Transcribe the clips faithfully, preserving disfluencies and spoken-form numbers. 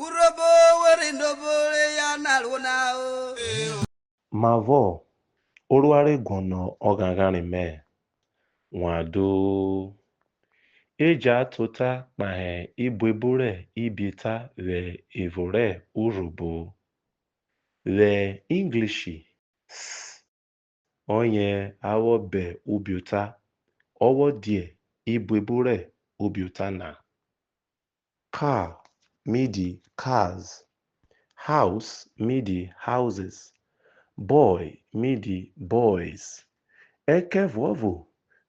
Urhobo weri ndobo re ya na ruo na o. Mavọ orua re guọnọ ọghanghanre mẹ? Wan do. E ja ta ota kpahen ibuebu rẹ ibieta vwẹ evun rẹ Urhobo. Vwẹ English, s ọyen a vwọ bẹ ubiota, ọ vwọ dia ibuebu rẹ ubiota na. Car, midi, cars. House, midi, houses. Boy, midi, boys. Ẹkẹvuọvo,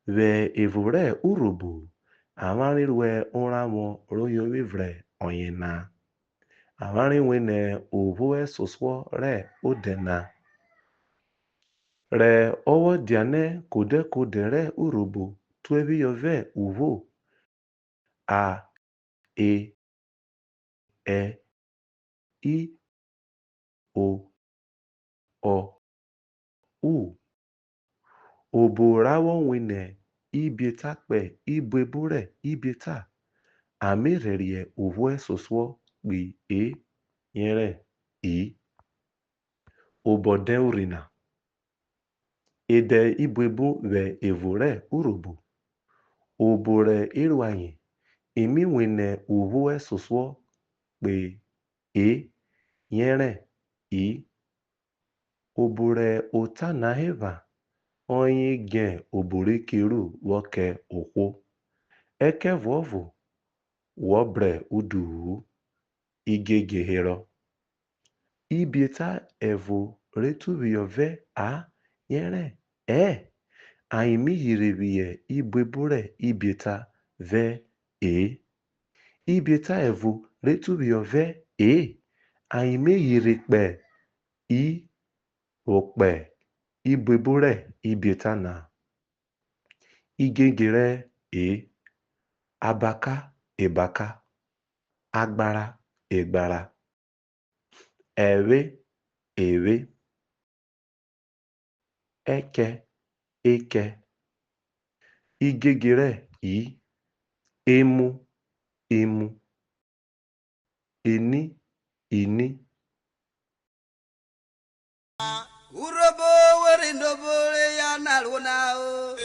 vwẹ evun rẹ Urhobo, avwanre ruẹ orọnvwọn ro yovwi vrẹ ọyen na. Avwanre wene uvwo ẹsosuọ rẹ odẹ na. Rẹ ọ vwọ dianẹ kodẹ kodẹ rẹ Urhobo tuẹphiyọ vẹ uvwo, a, e, ẹ, i, o, ọ, u. Obo ra vwọ wene ibieta kpẹ ibuebu rẹ ibieta, a me rhẹriẹ uvwo ẹsosuọ kpi e, yẹrẹ i. Obọdẹn urhi na. Edẹ ibuebu vwẹ evun rẹ Urhobo. Obo rẹ e ru ayen, e mi wene uvwo ẹsosuọ kpe e, yẹrẹ i. Obo rẹ ota na epha, ọyen djẹ obo re ke ru vwọ kẹ ohwo. Ẹkẹvuọvo, wọ brẹ udu-u, igege herọ. Ibieta evo re tuphiyọ vẹ a yẹrẹ ẹ, ayen mi hirhe phiyọ ibuebu rẹ ibieta vẹ e. Ibieta evo re tuphiyọ vẹ e, ayen me hirhe kpẹ i vwo kpẹ ibuebu rẹ ibieta na. Igege rẹ e, abaka, ebaka, agbara, egbara, ẹvwe, evwe, ẹkẹ, ekẹ, igege rẹ i, emu, imu, eni, ini. Urhobo weri ndobo re ya na ruo na o.